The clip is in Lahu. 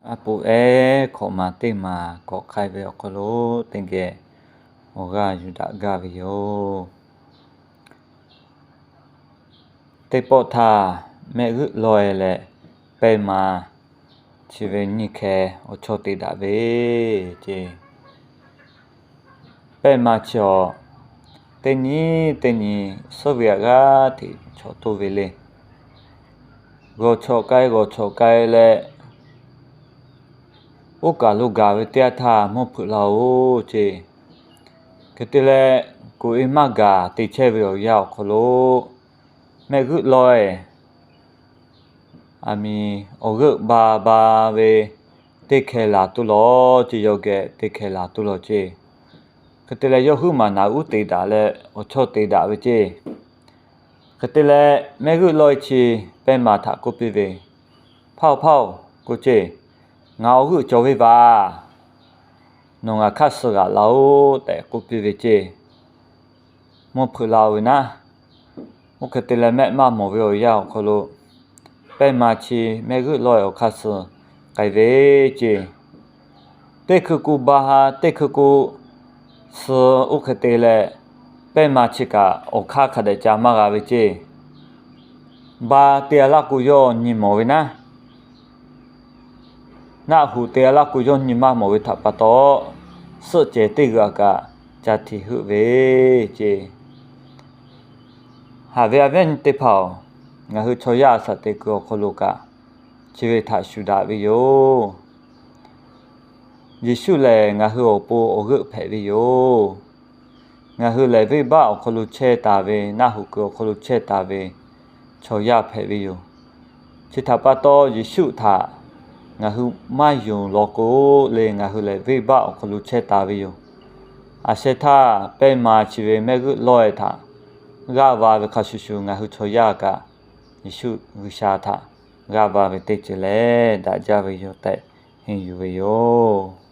A poꞈ ehˉ hkawꞈ maˍ teˇ maˬ k'awꞈ k'ai ve awˬ hk'aw lo teˇ geh awˬ g'aˇ yuˬ daꞈ gaˇ ve yoˬ. Teˇ pawˆ htaˇ, mehˆ g'euˆ laweh leh pehˇ ma chi ve nyiˇ hkeh awˬ chawˇ te daꞈ ve ceˇ. Pehˇ ma chi awˬ, teˇ nyi teˇ nyi suhˉ ve aꞈ g'aˇ hteꞈ chaw toˇ ve le. G'awˬ chawꞈ k'ai g'awˬ chawꞈ k'ai leh, oˇ kaˬ lo gaˬ ve teˇ yanˇ htaˇ mawˇ hpeuꞈ la-oˬ ceˇ. Hk'e te leh, kuˬ e maˇ gaˬ te chehˇ ve awˬ yanˇ awˬ hk'aw lo, mehˆ g'euˆ laweh aˬ miˍ awˬ g'euˆ ba ba ve teˇ hkeh laˬ tuˬ lawˬ ceˇ, yawˇ geh teˇ hkeh laˬ tuˬ lawˬ ceˇ. Hk'e te leh, yawˇ huiˉ maˬ naˍ uˉ te daꞈ leh awˬ chawˇ te daꞈ ve ceˇ. Hk'e te leh, mehˆ g'euˆ laweh chi pehˇ ma htaꞈ k'oˆ piˇ ve, Hpaˇ-oˬ, hpaˇ-oˬ, k'oˆ ceˇ, ngaˬ awˬ g'euˆ cawˬ ve vaˬ. Nawˬ ngaˬ hk'aˇ suh g'aꞈ laˬ-oˆ tehꞈ k'oˆ piˇ ve ceˇ. Mawˇ hpeuꞈ la-o ve naˉ. Oˇ hk'e te leh, mehˆ maˇ mawˬ ve awˬ yanˇ awˬ hk'aw lo, pehˇ ma chi mehˆ g'euˆ laweh awˬ hk'aˇ suh k'ai ve ceˇ. Teˇ hkui k'o ba ha, teˇ hkui k'o suh, oˇ hk'e te leh, pehˇ ma chi kaꞈ awˬ hk'aˇ hk'a dehꞈ ca maˇ g'a ve ceˇ. Ba te a laˇ k'o, yawˇ nyi mawˬ ve naˉ. Naˆ hoꞈ te a laˇ k'o, yawˇ nyi maˇ mawˬ ve htaꞈ pa taw, suhˆ cehˬ teˇ g'aꞈ kaꞈ ca hteꞈ heuˆ ve ceˇ. Haꞈ ve a viˉ nyi teˇ hpaˍ-oˬ, ngaˬ hui chaw yaˇ a shaꞈ teꞈ kuiˬ awˬ hk'aw lo kaꞈ, chi ve htaꞈ shuˍ daꞈ ve yoˬ. Yeˍsuˆ lehˬ, ngaˬ hui awˬ pon awˬ g'euˆ hpehꞈ ve yoˬ. Ngaˬ hui lehˬ, venˇbaˆ awˬ hk'aw lo chehˇ taˍ ve, naˆ hoꞈ kuiˬ awˬ hk'aw lo chehˇ taˍ ve chaw yaˇ hpehꞈ ve yoˬ. Chi htaꞈ pa taw, Yeˍsuˆ htaꞈ ngaˬ hui maˇ yonˍ law k'o le, ngaˬ hui lehˬ venˇbaˆ awˬ hk'aw lo chehˇ taˍ ve yoˬ. Aˬ sheh htaˇ, pehˇ ma chi ve mehˆ g'euˆ laweh htaꞈ g'aˇ va ve hk'a shuˍ shuˍ, ngaˬ hui chaw yaˇ kaꞈ Yeˍsuˆ G'uiˬsha htaꞈ g'aˇ va ve teˇ ceuˬ lehˬ daꞈ jaˇ ve yoˬ tehꞈ henˇ yuˬ ve yoˬ.